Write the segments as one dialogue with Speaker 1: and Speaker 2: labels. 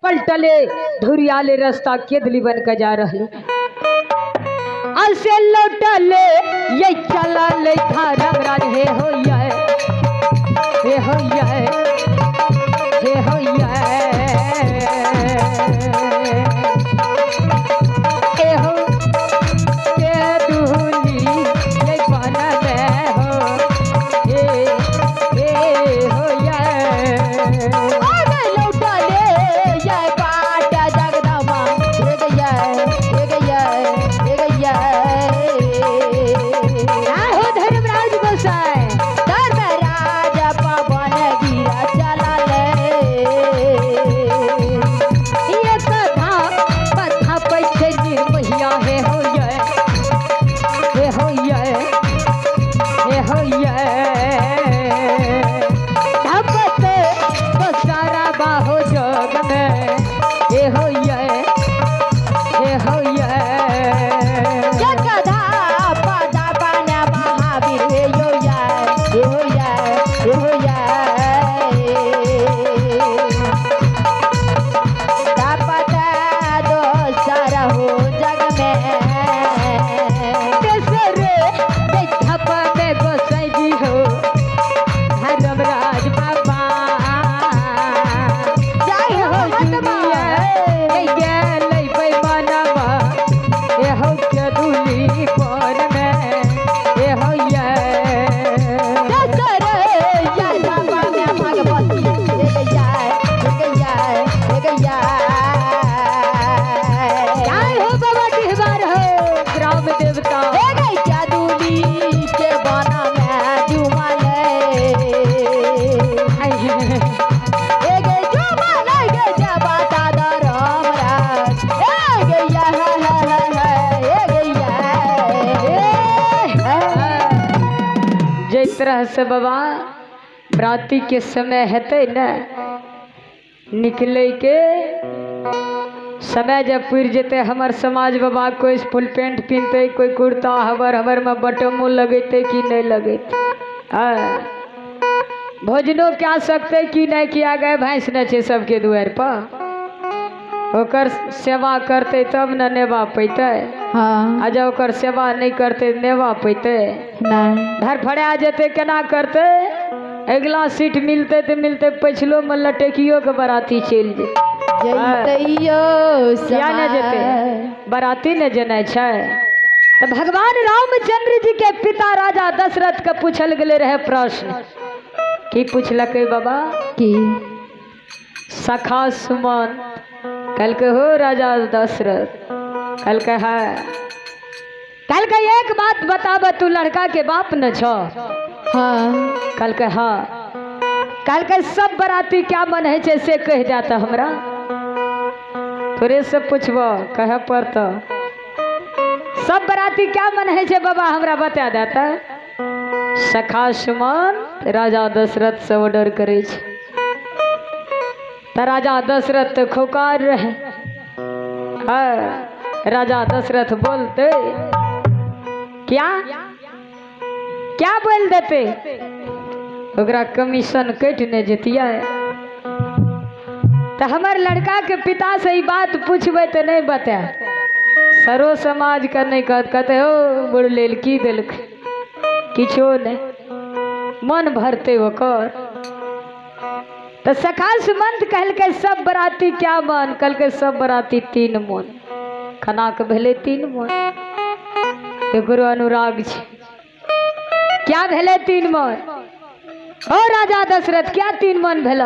Speaker 1: पलटले धुरियाले रास्ता केदली बन के जा रहे असे लौटले ये चला ले धर्मराज हे हो ये हे हो ये हे हो ये ए हो के दूली ये बनले हो हे हे हो ये
Speaker 2: अरे लौटले ये बाट जगदम्बा हे गैया हे गैया हे गैया।
Speaker 1: हो धर्मराज गोसाई
Speaker 2: धर्मराज पवन वीर चला ले।
Speaker 1: ये कथा कथा पैसे निर्महिया हे हो ये हे हो ये हे हो ये धपत बसारा बाहो जग में हे हो ये हे हो ये
Speaker 2: जगधा पदा पान्या महावीर हे यो या हे हो या हे हो या। तपत दोसर हो जग में।
Speaker 1: तेसरे धप में गोसाई जी हो धर्मराज बाबा
Speaker 2: जय हो महात्मा। दोसर या पान्या भगवती हे गैया हे गैया हे गैया। हे गैया दूली के बना में जुमले। हे गे जुमले गे जबा दादा राम राज हे गैया हे हे हे हे हे गैया हे।
Speaker 1: जै तरह से बाबा बराती के समय हेतै ने निकलै के समय जब पुरि जेतै हमर समाज बाबा कोइ फुल पेंट पिन्हतै कोइ कुर्ता हबर हबरमे बटमो लगेतै कि नहि लगेतै। हँ भोजनो कए सकतै कि नहि, किया गाय भैंस नहि छै सबके दुआरि पर, ओकर सेवा करतै तब ने नेबा पैतै।
Speaker 2: हाँ।
Speaker 1: आ जब ओकर सेवा नहि करतै नेबा पैतै?
Speaker 2: नहीं।
Speaker 1: धरफड़ा जेतै, केना करतै? अगिला सीट मिलतै तऽ मिलतै, पछिलोमे लटकियो के बराती चलि जेतै।
Speaker 2: जैतैयो।
Speaker 1: किया ने जेतै? बराती ने जेनाइ छै। तऽ भगवान रामचंद्र जी के पिता राजा दशरथ के पूछल गेलै रहै प्रश्न। की पुछलकै बाबा?
Speaker 2: की?
Speaker 1: सखा सुमन कहलकै, हो राजा दशरथ, कहलकै है, कहलकै एक बात बताब, तू लड़का के बाप न छ?
Speaker 2: हाँ।
Speaker 1: कहलकै हाँ। कहलकै सब बराती क्या मन है छै से कहि जाता हमरा। थोड़े से पूछब कहे पड़त। सब बराती क्या मन है छै बाबा हमरा बता देता। सखा सुमन राजा दशरथ से ऑर्डर करै छै तऽ राजा दशरथ तऽ खोकार रहे। हाँ, राजा दशरथ बोलते क्या क्या बोल देते ओकरा कमीशन कटि नहि जतियै। तऽ हमर लड़का के पिता से ई बात पूछबै तऽ नहि बताय, सरो समाज के नहि कहत, कहते हो बुढ़ लेल की देलकै, किछो नहि, मन भरतै ओकर। तऽ सखा सुमंत कहलकै सब बराती क्या मन? कहलकै सब बराती तीन मन। खानाके भेलै तीन मन, एकरो अनुराग छै। क्या भेलै तीन मन? ओ राजा दशरथ क्या तीन मन भेल?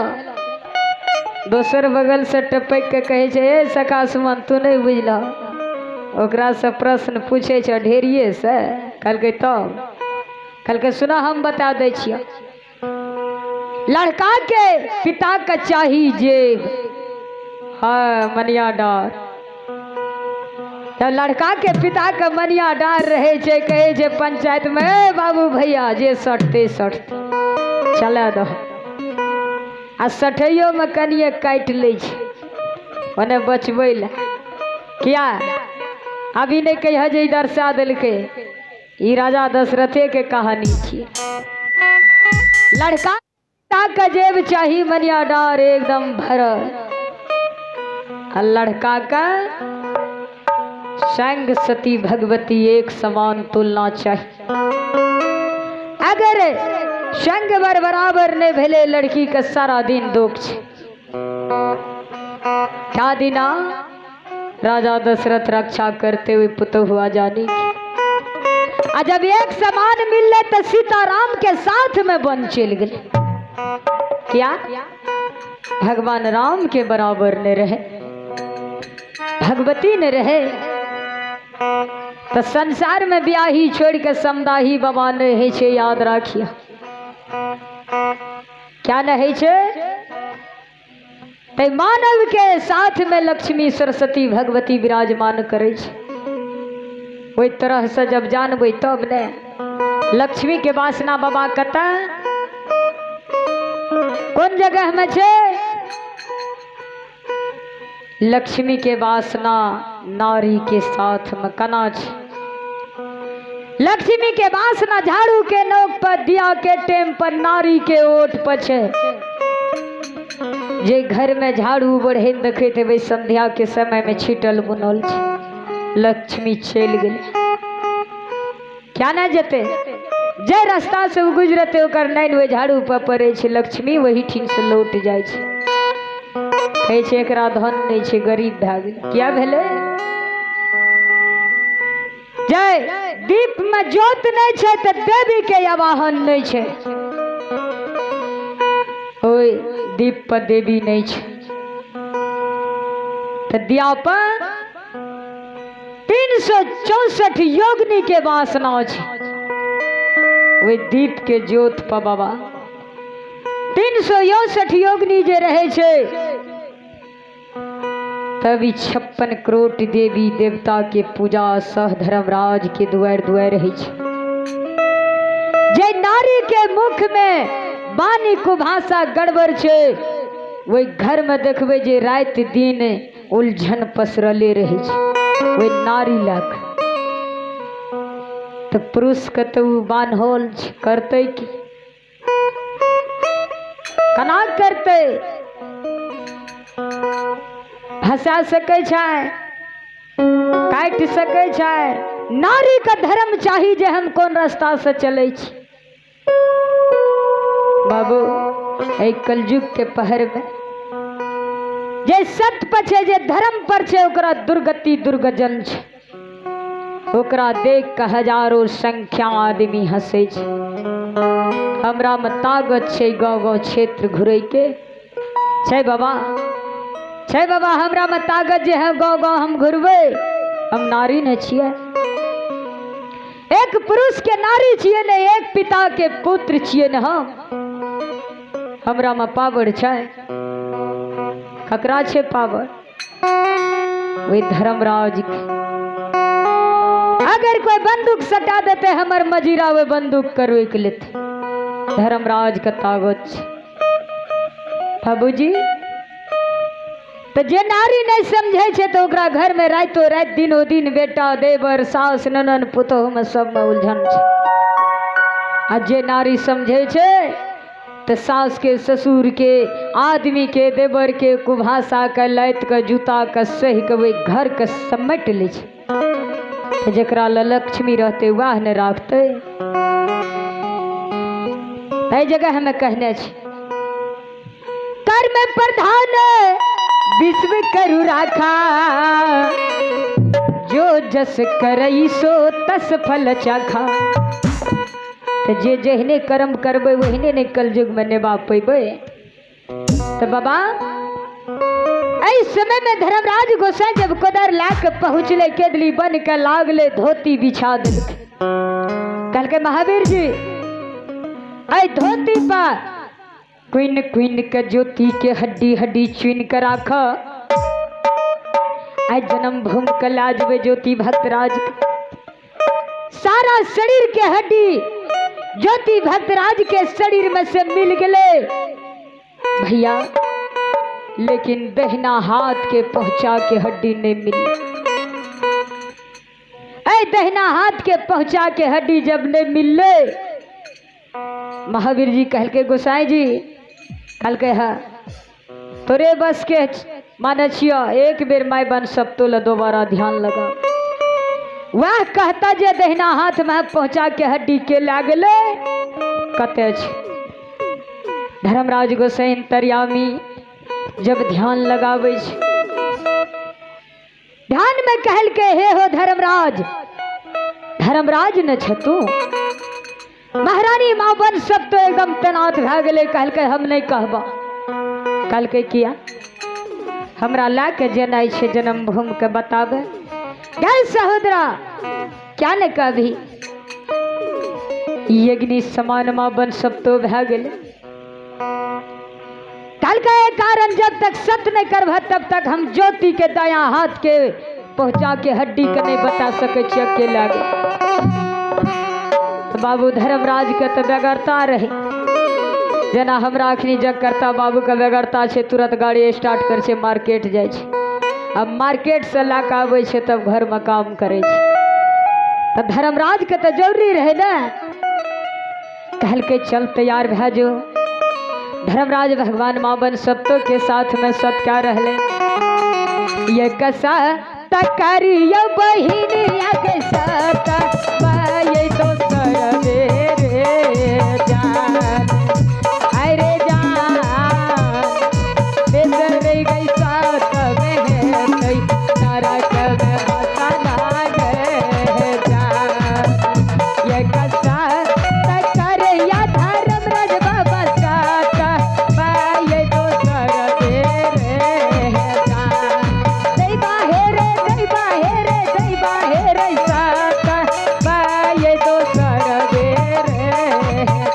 Speaker 1: दोसर बगल से टपकि के कहै छै, ए सखा सुमन तू नहि बुझलह। ओकरा से प्रश्न पूछै छै ढेरिए से। कहलकै तब कहलकै सुना हम बता दै छियौ, लड़का के पिता के चाही जेब, हाँ मनिया डार। तऽ लड़का के पिता के मनिया डार रहै छै, कहै छै पंचायत में, ए बाबू भैया जे सटतै सटतै चला दह। आ सठैयोमे कनिए काटि लै छै ओने बचबै लए। किया अभी नहि कहिह जे ई दर्शा देलकै, ई राजा दशरथे के कहानी छियै। लड़का के जेब चाही मनिया डार एकदम भरल। आ लड़का का संग सती भगवती एक समान तुलना चाहिए। अगर संग बर बराबर नहीं भेले लड़की के सारा दिन दुख छे। क्या दिना राजा दशरथ रक्षा करते हुए पुतोहु जानी की। आ जब एक समान मिलले तो सीताराम के साथ में वन चल गए। क्या भगवान राम के बराबर ने रहे, भगवती ने रहे, तो संसार में ब्याही छोड़ के समदाही बाबा नहीं है छे, याद राखिया। क्या नहीं छे? ते मानव के साथ में लक्ष्मी सरस्वती भगवती विराजमान करे छे। ओहि तरह से जब जानबै तब ने लक्ष्मी के वासना बाबा कतऽ कोन जगह में छे? लक्ष्मी के वासना नारी के साथ में कना छे? लक्ष्मी के वासना झाड़ू के नोक पर, दिया के टेम पर, नारी के ओठ पर छे। जे घर में झाड़ू बढ़े देखैत हेबै संध्या के समय में छिटल बुनल छे, लक्ष्मी चलि गेलै। क्या ना जेतै? जे रास्ता से ओ गुजरतै ओकर नैन ओहि झाड़ू पर पड़ै छै, लक्ष्मी वही ठीन से लौट जाइ छै। कहै छै एकरा धन नहि छै, गरीब भए गेल। किया भेलै? जय दीप में जोत नहीं छै तऽ देवी के आवाहन नहीं छै। ओहि दीप पर देवी नहीं छै तऽ दिया पर 364 योगनी के वासना छै। ओहि दीप के जोत पर बाबा 364 योगनी जे रहै छै, तभी 56 करोड़ देवी देवता के पूजा सह धर्मराज के दुआर दुआर रहै छै। जे नारी के मुख में वाणी कुभाषा गड़बड़ छै, ओहि घर में देखबै जे राति दिन उलझन पसरले रहै छै ओहि नारी लग। तऽ पुरुष के तऽ ओ बान्हल छै, करतै की, केना करतै? फंसा सकै छै, काटि सकै छै। नारी के धर्म चाही जे हम कोन रास्ता से चलै छी। बाबू एहि कलयुग के पहर में जे सत्य पर छै, जे धर्म पर छै, ओकरा दुर्गति दुर्गजन छै। ओकरा देख के हजारों संख्या आदमी हंसै छै। हमरा में ताकत छै गाँव गाँव क्षेत्र घुरै के छै बाबा, छै बाबा हमरा में ताकत जे है गाँव गाँव हम घुरबै। हम नारी ने छियै, एक पुरुष के नारी छियै ने, एक पिता के पुत्र छियै ने हम। हमरा में पावर छै। ककरा छै पावर? वही धर्मराज के। अगर कोई बंदूक सटा देते हमर मजीरा वही बंदूक के रोकि लेते। धर्मराज के ताकत छै बाबूजी। तो जे नारी नहीं समझे छै तो ओकरा घर में रातो रात दिनो दिन बेटा देवर सास ननन पुतोह में सब में उलझन छै। आ जे नारी समझे छै तो सास के ससुर के आदमी के देवर के कुभाषा के लैत के जूता के सहि के ओहि घर के समेट लै छै। तो जकरा लग लक्ष्मी रहतै वएह ने राखतै। एहि जगह हमे कहने छी कर्म प्रधान विश्व करु राखा, जो जस करई सो तस फल चाखा। तो जे जेहने कर्म करबै ओहने ने कलयुग में नेबा पैबै। तो बाबा एहि समय में धर्मराज गोसाई जब कोदार ला के पहुँचले केदली बन के लागले धोती बिछा देलकै। कहलकै महावीर जी एहि धोती पर क्विन क्विन के ज्योति के हड्डी हड्डी चुन के राख। आइ जन्म भूमि के लाजबे ज्योति भक्तराज के। सारा शरीर के हड्डी ज्योति भक्तराज के शरीर में से मिल गए भैया, लेकिन दहिना हाथ के पहुंचा के हड्डी नहीं मिली। ऐ दहिना हाथ के पहुंचा के हड्डी जब नहीं मिलले, महावीर जी कहलके गोसाई जी, कहलके हाँ तोरे बस के मानै छियो एक बेर माय बन सब तो ल दोबारा ध्यान लगा। वह कहता जे दहिना हाथ में पहुंचा के हड्डी के लागले कते छै। धर्मराज गोसाई तरियामी जब ध्यान लगाबै छै, ध्यान में कहल के हे हो धर्मराज, धर्मराज न छ तू। महारानी माँ बन सब तो एकदम तनात भए गेलै। कहलकै हम नहीं कहबा। कहलकै किया? हमरा ला के जेनाइ छै जन्मभूमि के बताबे। गए सहोदरा क्या ने कभी यज्ञ समान माँ बन सब तो भए गेलै। कहलकै कारण जब तक सत्य नहीं करबह तब तक हम ज्योति के दाया हाथ के पहुंचा के हड्डी के नहीं बता सकै छियै अकेला। तो बाबू धर्मराज के तो बेगरता रहे, जेना हमरा अखनी जग करता बाबू के बेगरता छै, तुरंत गाड़ी स्टार्ट कर छै मार्केट जाइ छै। अब मार्केट से ला के आबै छै तब घर में काम करै छै। तो धर्मराज के तो जरूरी रहे ने। कहलकै चल तैयार भए जो। धर्मराज भगवान माँ बन सत्तो के साथ में सत क्या रहले। ये कसा तकरिया बहिनिया के साथ ये दोसर रे जान, अरे जान बेसर गई साथ में है नरक में बसा गे जान। ये कसा तकरिया धर्मराज बाबा साथ ये दोसर रे जान। दैबा हे रे दैबा हे रे दैबा हे रे साथ ये दोसर रे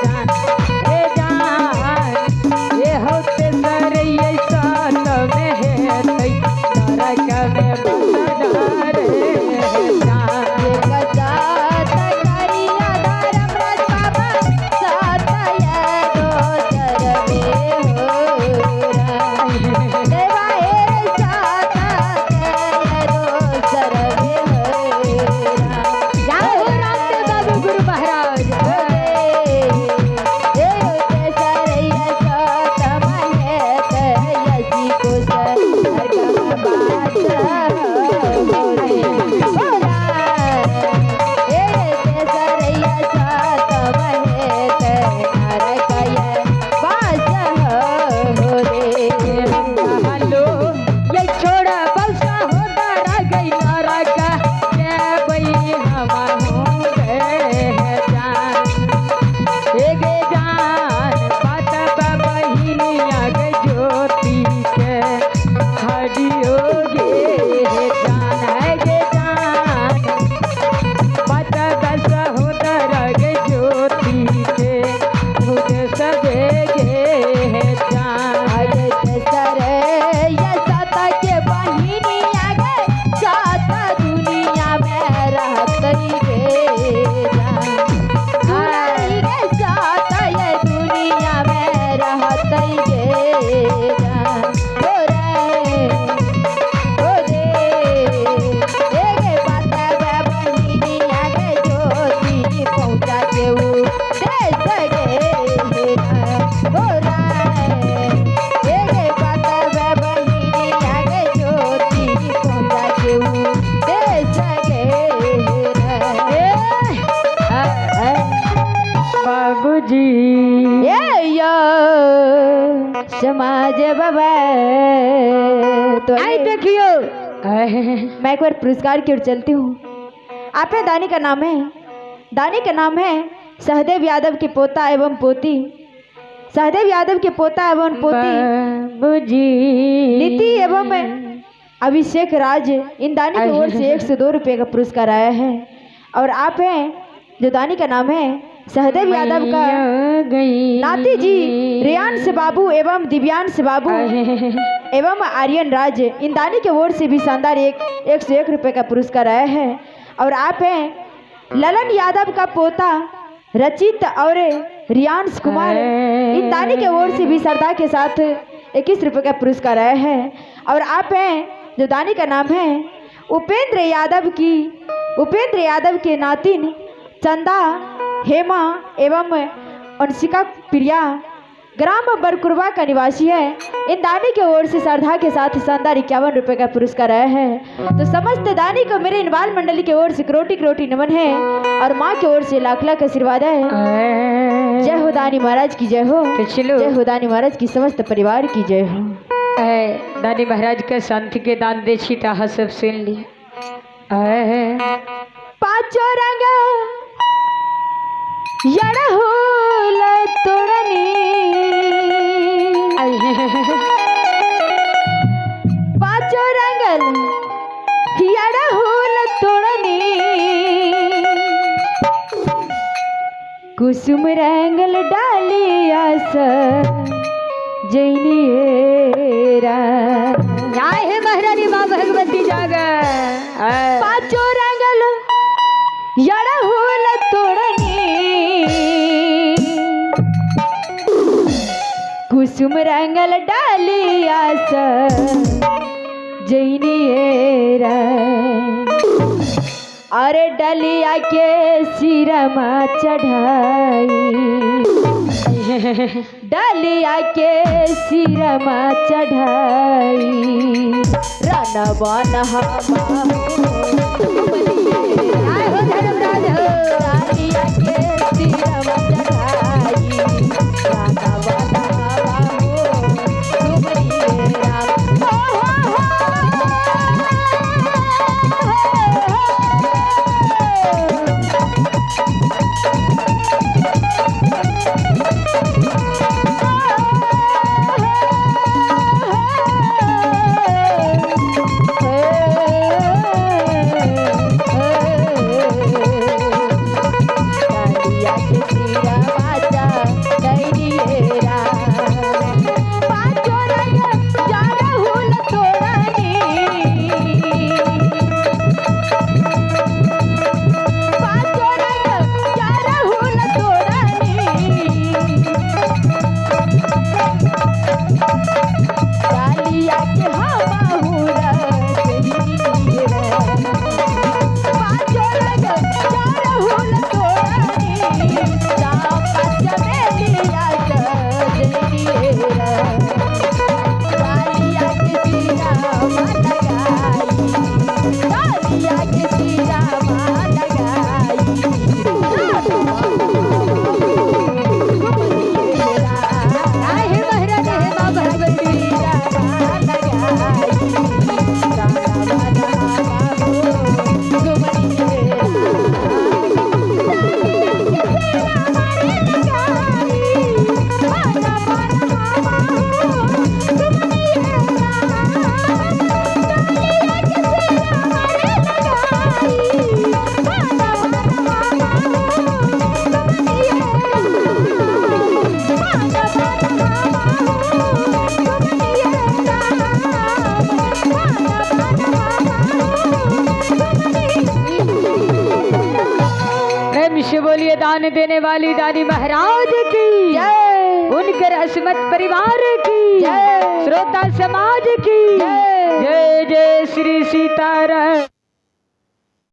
Speaker 1: जान। हे जान ये होते सर ये साथ में है नरक में बसा रे जान। जय हो रामदेव बाबू गुरु महाराज। हेलो ये छोड़ा बलसा हो दारा गई नारा का के बई हम हो गए जान। हे गे जान पाता बहिनिया गे ज्योति के हडियो गे जान। है गे जान पाता बस हो दारा गे ज्योति के भुज सबे गे जान। बाबूजी
Speaker 2: समाज बाबा तो
Speaker 1: आई देखियो।
Speaker 2: मैं एक बार पुरस्कार की ओर चलती हूँ। आपे दानी का नाम है, दानी का नाम है सहदेव यादव के पोता एवं पोती, सहदेव यादव के पोता एवं पोती
Speaker 1: बाबूजी
Speaker 2: नीति एवं अभिषेक राज, इन दानी की ओर से 102 रुपये का पुरस्कार आया है। और आप हैं जो दानी का नाम है सहदेव यादव का
Speaker 1: गई
Speaker 2: नाती जी रेयांश बाबू एवं दिव्यांश बाबू एवं आर्यन राज, इन दानी के ओर से भी शानदार 101 रुपये का पुरस्कार आया है। और आप हैं ललन यादव का पोता रचित और रियांश कुमार, इन दानी के ओर से भी सरदार के साथ 21 रुपये का पुरस्कार आया है। और आप हैं जो दानी का नाम है उपेंद्र यादव की, उपेंद्र यादव के नातिन चंदा हेमा एवं अंशिका प्रिया, ग्राम बरकुरवा का निवासी है। इन दानी के ओर से श्रद्धा के साथ शानदार 51 रुपए का पुरस्कार आया है। तो समस्त दानी को मेरे इनवाल मंडली की ओर से करोटी करोटी नमन है और माँ की ओर से लाख लाख आशीर्वाद है। जय हो दानी महाराज की जय हो।
Speaker 1: तो
Speaker 2: जय हो दानी महाराज की समस्त परिवार की जय हो।
Speaker 1: दानी महाराज के संत के दान दे छी त सब सुन ली।
Speaker 2: पांचों रंग यड़हुल तोड़नी, पांचों रंगल यड़हुल तोड़नी, कुसुम रंगल डालिया जैनिएरा।
Speaker 1: जय हे महारानी माँ भगवती जागा।
Speaker 2: पांचों रंगल यड़हुल तोड़नी, कुसुम रंगल डालिया जैनिएरा। अरे डलिया के सिरमा चढ़ाई, डलिया के सिरमा चढ़ाई, रनवन डलिया के सिरमा चढ़ाई, रनवन
Speaker 1: प्रेम से बोलिए दान देने वाली दानी महाराज की
Speaker 2: जय,
Speaker 1: उनके असमत परिवार की
Speaker 2: जय,
Speaker 1: श्रोता समाज की
Speaker 2: जय।
Speaker 1: जय जय श्री सीताराम।